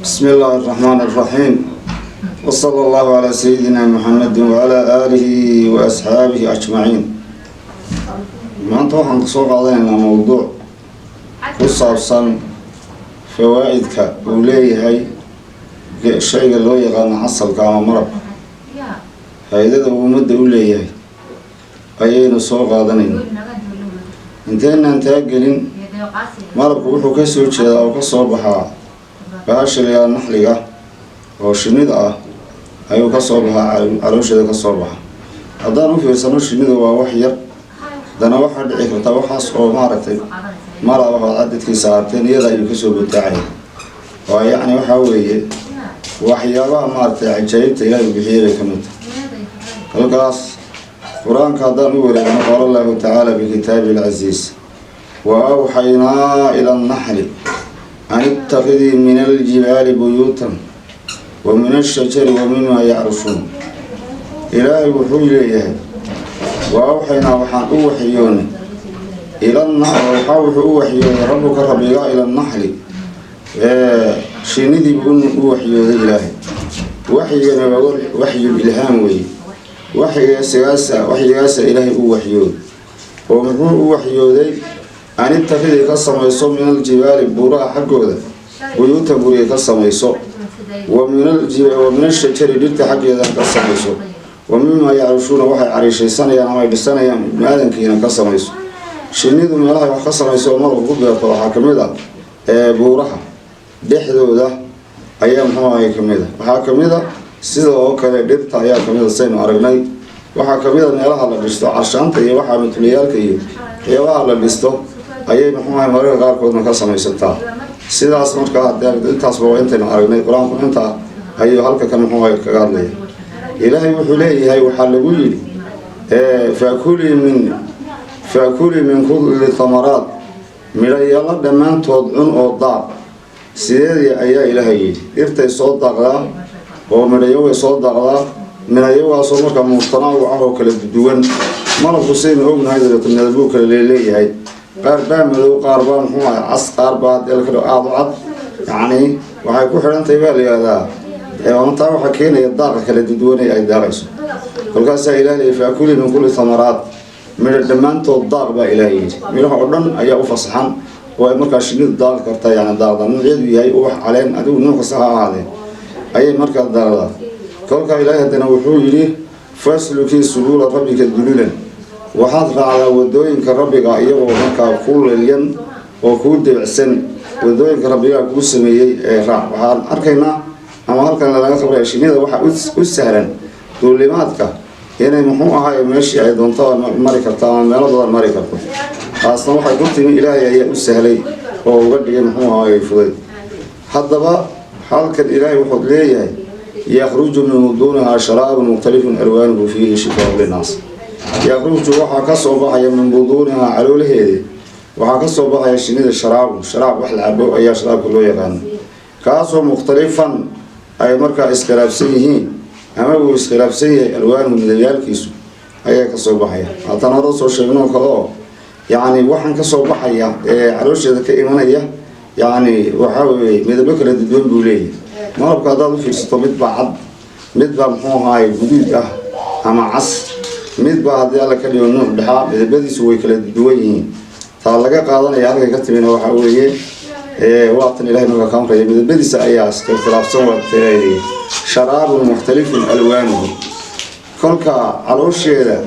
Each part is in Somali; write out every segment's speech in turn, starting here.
بسم الله الرحمن الرحيم، وصلى الله على سيدنا محمد وعلى آله وأصحابه أجمعين. Maanta waxaan kasoo qaadanaynaa mowduuc ku saabsan fawaa'idka uu leeyahay shayga loo yaqaano casalka ama malabka. Faa'iidada uu ummadda u leeyahay ayaynu soo qaadanayna. Inteynaan taagelin, malabku wuxuu ka soo jeedaa oo ka soo baxaa bahasha la naxliga oo shinnida ah ayuu ka soo baxaa, caloosheeda ka soo baxa. Haddaan u fiirsano, shinnida waa wax yar, haddana waxaa dhici karta waxaas oo maaragtay malab ah oo cadadkiisa arteen iyada ayuu kasoo butaacaya. Waa yacni waxaa weeye waxyaabaha maaragtay cajaa'ibta Ilaahay bixiyay bay ka mid tahay. Halkaas Qur-aanka haddaan u wareegno, قال الله تعالى في كتابه العزيز: وأوحينا إلى النحل أن اتخذي من الجبال بيوتا ومن الشجر ومما يعرشون. Ilaahay wuxuu leeyahay: وأوحينا, waxaan u waxyoonay, إلى waxaa wuxuu u waxyooday ربك, rabbiga, إلى النحل, shinidii buu u waxyooday Ilaahay. Waxyigana waa وحي الإلهام weeye. Waxyigaasa Ilaahay u waxyooday oo muxuu u waxyooday? أن اتخذي, ka samayso, من الجبال, buuraha xaggooda, بيوتا, guriga ka samayso, ومن الشجر, dhirta xaggeeda ka samayso, ومما يعرشون, waxay cariishaysanayaan ama ay dhisanayaan ibnu aadankiina ka samayso. Shinnidu meelahay wax ka samayso oo malabka ku beerto waxaa kamid ah buuraha dhexdooda ayaa muxuu ahay kamid a. Waxaa kamid a sida oo kale dhirta ayaa kamid a, saynu aragnay. Waxaa kamid a meelaha la dhisto, carshaanta iyo waxaa matuliyaalka iyo waxyaabaha la dhisto ayay muxuu ahay mararka qaarkoodna ka samaysataa. Sidaas markaa intaasba waa intaynu aragnay. Qur-aanku intaa ayuu halka kan muxuu ahay kaga hadlaya. Ilaahay wuxuu leeyahay, waxaa lagu yidhi: فكلي من كل الثمرات, midhayaalo dhammaantood cun oo daaq. Sideedii ayaa Ilaahay yidhi? Dhirtay soo daaqdaa oo midhayo way soo daaqdaa, midhayogaasoo markaa mutanaawic ah oo kala duwan. Malabku sidaynu ognahay dabeeto midabuu kala leeleeyahay. Qaar baa madow, qaar baa muxuu ahay cas, qaar baa hadii aada u cad. Yacni waxay ku xidhan tahay baa la yihahdaa, taa waxaa keenaya daaqa kala duwanay ay daaqayso. Kolkaasaa Ilaah leeyay: فكلي من كل الثمرات, midho dhammaantood daaq baa Ilaah yidhi. Midhaha oo dhan ayaa u fasaxan oo ay markaa shinidu daaqi kartaa, yani daaqda noocyadu yahay, ubax, caleen, adigu nooc kasta ha ahaadeen ayay markaa daaqdaa. Kolkaa Ilaahay haddana wuxuu yidhi: فاسلكي سبل ربك ذللا, waxaad raacdaa wadooyinka Rabbiga iyagoo markaa kuu lelyan oo kuu debicsan. Wadooyinka Rabbigaa kuu sameeyey ee raac. Waxaan arkaynaa ama halkan lalaga qabraya, shinida waxaa u sahlan duulimaadka, inay muxuu ahaay meeshii ay doonto mari karto ama meelo badan mari karto. Taasna waxay ku timi Ilaahay ayaa u sahlay oo uga dhigay muxuu ahaay fudayd. Haddaba halkan Ilaahay wuxuu leeyahay: يخرج من بطونها شراب مختلف ألوانه فيه شفاء للناس. يخرج, waxaa ka soo baxaya, من بطونها, caloolaheedi waxaa ka soo baxaya shinida, شراب, sharaab wax la cabo ayaa sharaabka loo yaqaano, kaasoo مختلفا, ay markaa iskhilaafsan yihiin ama uu iskhilaafsan yahay, ألوانه, midabyaalkiisu ayaa kasoo baxaya. Haatan hore soo sheegnoo kale oo yacni waxaan kasoo baxaya ee caloosheeda ka imanaya, yacni waxaa weeye midabo kala duwan buu leeyahay malabka. Haddaad u fiirsato, mid baa cad, mid baa muxuu ahaay guduud ah ama cas, mid baa haddii Alla ka dhigo nuuc dhexaa. Midabadiisu way kala duwan yihiin. Taa laga qaadanaya halkay ka timina waxaa weeye waatan Ilahay markaa ka amraya, midabadiisa ayaa iskhilaafsan. Waa taleeyahay شراب مختلف ألوانه. Kolka caloosheeda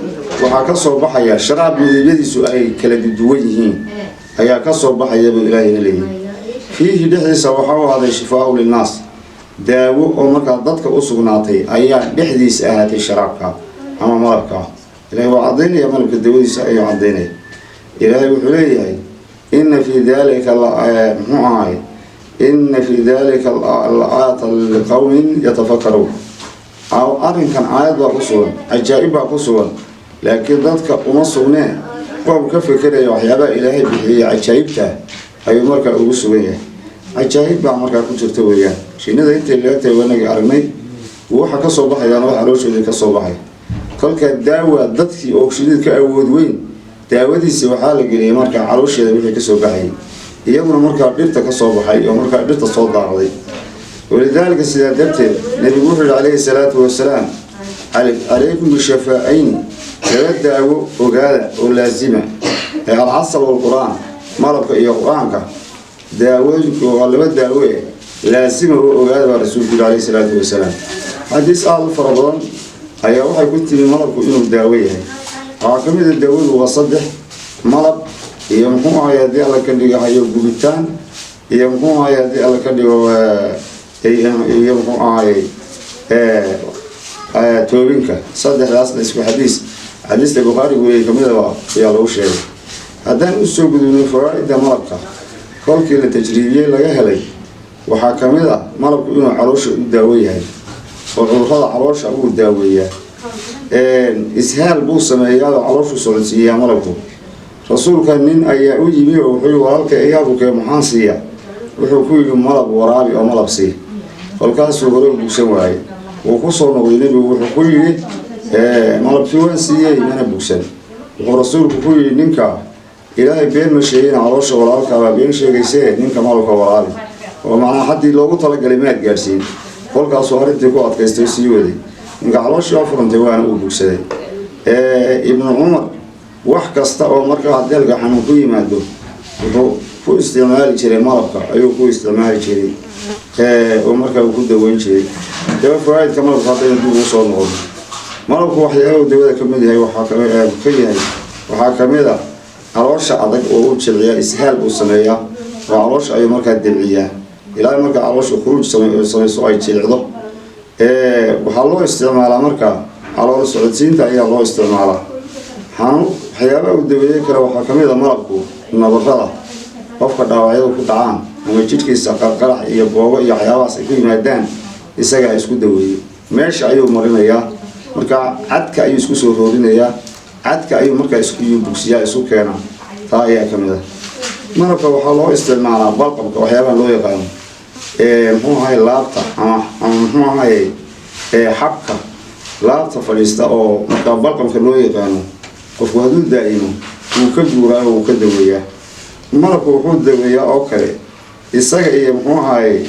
waxaa ka soo baxaya sharaab midabyadiisu ay kala duwan yihiin ayaa ka soo baxaya buu Ilaahayna leeyahay. فيه, dhexdiisa waxaa u ahaaday, شفاء للناس, daawo oo markaa dadka u sugnaatay ayaa dhexdiisa ahaatay sharaabka ama malabka. Ilahay waa caddaynaya malabka dawadiisa ayuu caddaynaya. Ilaahay wuxuu leeyahay: إن في ذلك muxuu ahay إن في ذلك لآية لقوم يتفكرون. Arrinkan aayad baa ku sugan, cajaa'ib baa ku sugan, laakiin dadka uma sugnee, qoom ka fekeraya waxyaabaha Ilaahay bixiyey cajaa'ibta ayuu markaa ugu sugan yahay. Cajaa'ib baa markaa ku jirta weeyaan. Shinnida intay leegtahay wanagii aragnay, waxa kasoo baxayaan wax calooshoodii kasoo baxay. Kolka daawa dadkii oo shinnida ka awood weyn, daawadiisi waxaa la geliyay markaa caloosheeda wixii kasoo baxayay, iyaguna markaa dhirta kasoo baxay oo markaa dhirta soo daaqday. Walidaalika, sidaa darteed, Nebigu wuxuu yihi calayhi salaatu wasalaam: "Calaykum bishafaa-ayn", laba daawo ogaada oo laazima ee "alcasal walqur-aan", malabka iyo Qur-aanka. Daawooyinku waa laba daawo e laasima oo ogaada, baa Rasuulku yihi calayhi salaatu wasalaam. Xadiis aada u fara badan ayaa waxay ku timi malabku inuu daawo yahay. Waxaa ka mid a daawadu waa saddex: malab iyo, muxuu ahay, haddii Alla ka dhigo hayo gubitaan, iyo, muxuu ahay, haddii Alla ka dhigo, iyo, muxuu ahay, toobinka. Saddexdaasna isku xadiis, xadiista Bukhaari weriyey kamid a ayaa lagu sheegay. Haddaan usoo gudubno fawaa-ida malabka kolkii la tajriibiyey laga helay, waxaa ka mid a malabku inuu caloosha u daawo yahay oo cudurrada caloosha uu daaweeyaa. Ishaal buu sameeyaa oo calooshu socodsiiyaa malabku. Rasuulka nin ayaa u yimi oo wuxuu yihi: "Walaalka iyaabukee, maxaan siiya?" Wuxuu ku yidhi: "Malab waraabi oo malab sii." Kolkaasuu hore u bugsan waayey. Wuu ku soo noqday Nebigu, wuxuu ku yidhi: "Malabkii waan siiyey, mana bugsan." Wuxuu Rasuulku ku yidhi: "Ninka Ilaahay been ma sheegin, caloosha walaalkaabaa been sheegaysee, ninka malabka waraabi, oo macnaha haddii loogu talagalay maad gaadhsiin." Kolkaasuu arrintii ku adkaystay oo sii waday. Ninka calooshii waa furantay, waana uu bugsaday. Ibnu Cumar wax kasta oo markaa hadeelka xanuun ku yimaado wuxuu ku isticmaali jiray malabka, ayuu ku isticmaali jiray oo markaa uu ku daweyn jiray. Daba fawaaidka malabka haddaynu dib ugu soo noqono, malabku waxyaaba dawada ka mid yahay waxaa ka yahay, waxaa kamid a caloosha adag oo u jilciyaa, ishaal buu sameeyaa oo caloosha ayuu markaa debciyaa ilaa markaa caloosha khuruuj samayso, ay jilicdo. Waxaa loo isticmaalaa markaa calool socodsiinta ayaa loo isticmaalaa. Xanuun waxyaabaha uu daweeye kale waxaa kamid a malabku nabarada qofka dhaawacyadu ku dhacaan ama jidhkiisa qarqarax iyo boogo iyo waxyaabahaas ay ku yimaadaan, isagaa isku daweeyo. Meesha ayuu marinayaa, markaa cadka ayuu isku soo roorinayaa, cadka ayuu markaa isku bugsiyaa, isu keenaa. Taa ayaa kamid ah. Malabka waxaa loo isticmaalaa balqamka, waxyaabaha loo yaqaano, muxuu ahay, laabta ama muxuu ahay, xabka laabta fadhiista oo markaa balqamka loo yaqaano. Qofku hadduu daa'imo wuu ka guuraa oo wuu ka daweeyaa. Malabku wuxuu daweeyaa oo kale isaga iyo, muxuu ahaye,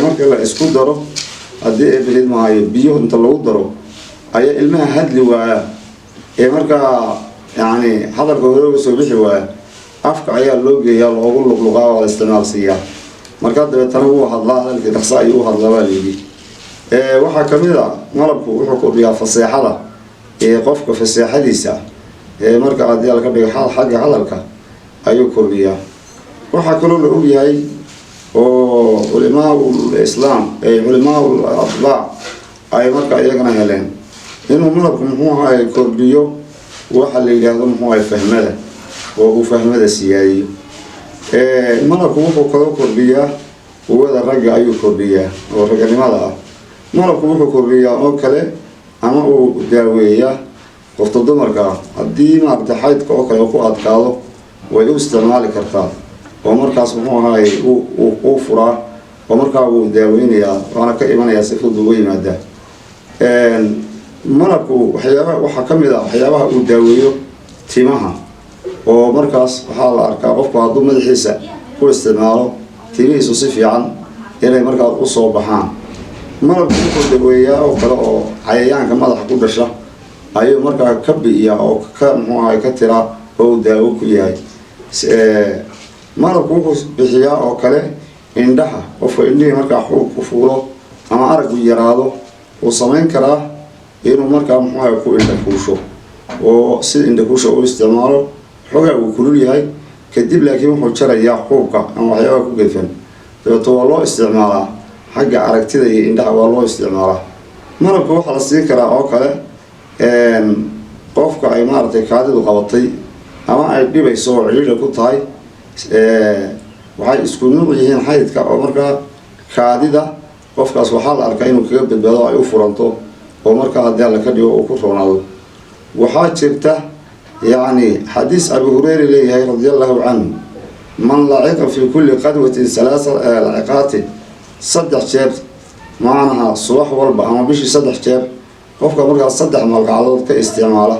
marka la isku daro, haddii Eebahid maayo, biyo inta lagu daro ayaa ilmaha hadli waaya ee markaa yacni hadalka hore uga soo bixi waaya, afka ayaa loo geeyaa, loogu luqluqaa, waa la isticmaal siiyaa. Markaa dabeetana wuu hadlaa, hadalkii dhaqsa ayuu u hadlaa, baa layidhi. Waxaa kamid a malabku wuxuu kordhiyaa faseexada ee qofka faseexadiisa ee marka haddii alka dhigo xagga hadalka ayuu kordhiyaa. Waxaa kaloo la ogyahay oo culimaa islaam, culimaa atbaac ay marka iyagana heleen inuu malabku, muxuu ahaay, kordhiyo waxa la yidhaahdo, muxuu ahay, fahmada, oo uu fahmada siyaadiyo. Malabku wuxuu kaloo kordhiyaa quwada ragga ayuu kordhiyaa oo ragganimada ah. Malabku wuxuu kordhiyaa oo kale ama uu daaweeyaa qofta dumarka ah haddii maaragtay xaydka oo kale ku adkaado, way u isticmaali kartaa oo markaas, muxuu ahaay, uu furaa oo markaa wuu daaweynayaa, waana ka imanayaa, si fudud uga yimaadaa. Malabku waxyaaba waxaa ka mid a waxyaabaha uu daaweeyo timaha, oo markaas waxaa la arkaa qofku hadduu madaxiisa ku isticmaalo timihiisu si fiican inay markaa usoo baxaan. Malabku wuxuu daweeyaa oo kale oo cayayaanka madaxa ku dhasha ayuu markaa ka bi'iyaa oo ka, muxuu ahay, ka tiraa oo uu daawo ku yahay. Malabku wuxuu bixiyaa oo kale indhaha. Qofka indhihii markaa xuub ku fuulo ama araggu yaraado, wuu samayn karaa inuu markaa, muxuu ahay, ku indhakuusho oo sida indhakuusha u isticmaalo. Xogaa uu kulul yahay kadib, laakiin wuxuu jarayaa xuubka ama waxyaabaha ku gedfan, dabeeto waa loo isticmaalaa xagga aragtida iyo indhaha waa loo isticmaalaa. Malabka waxaa la siin karaa oo kale qofka ay maaragtay kaadidu qabatay ama ay dhibayso oo cidhiidha ku tahay. Waxay isku nuuc yihiin xaydka, oo markaa kaadida qofkaas waxaa la arkaa inuu kaga badbaado, ay u furanto oo markaa haddii Alla ka dhigo uu ku roonaado. Waxaa jirta yacni xadiis Abu Hureyre leeyahay radia Allahu canhu: "Man laciqa fii kulli qadwatin salaasa laciqaatin", 3 jeer, macnaha subax walba ama bishii 3 jeer, qofka markaas 3 malqacdood ka isticmaala,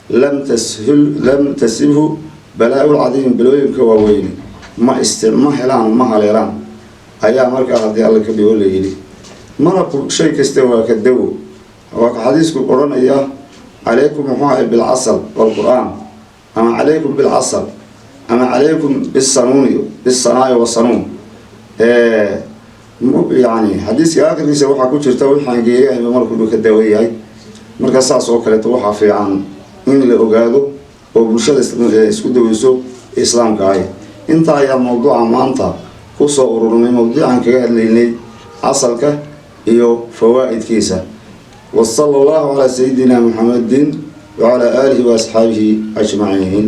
"lam tasibhu balaa-ul cadiim", balooyinka waaweyne ma helaan, ma haleelaan. Ayaa markaa haddii Alla ka dhigo la yidhi malabku shay kasta waa ka dawo. Waa ka xadiisku odhanaya: "Calaykum," muxuu ahay, "bilcasal walqur-aan," ama "calaykum bilcasal," ama "calaykum bisanuuni, bisanaa'i wasanuun." Yani xadiiska aakhirkiisa waxaa ku jirta waxaan geeriyahayba malabku inuu ka dawo yahay. Marka saas oo kaleeto waxaa fiican in la ogaado oo bulshada isku daweyso islaamka ahi. Intaa ayaa mawduuca maanta kusoo ururnay, mawduucan kaga hadlaynay casalka iyo fawaa'idkiisa. Wa sala allahu calaa sayidina Muxamedin wacalaa aalihi wa asxaabihi ajmaciin.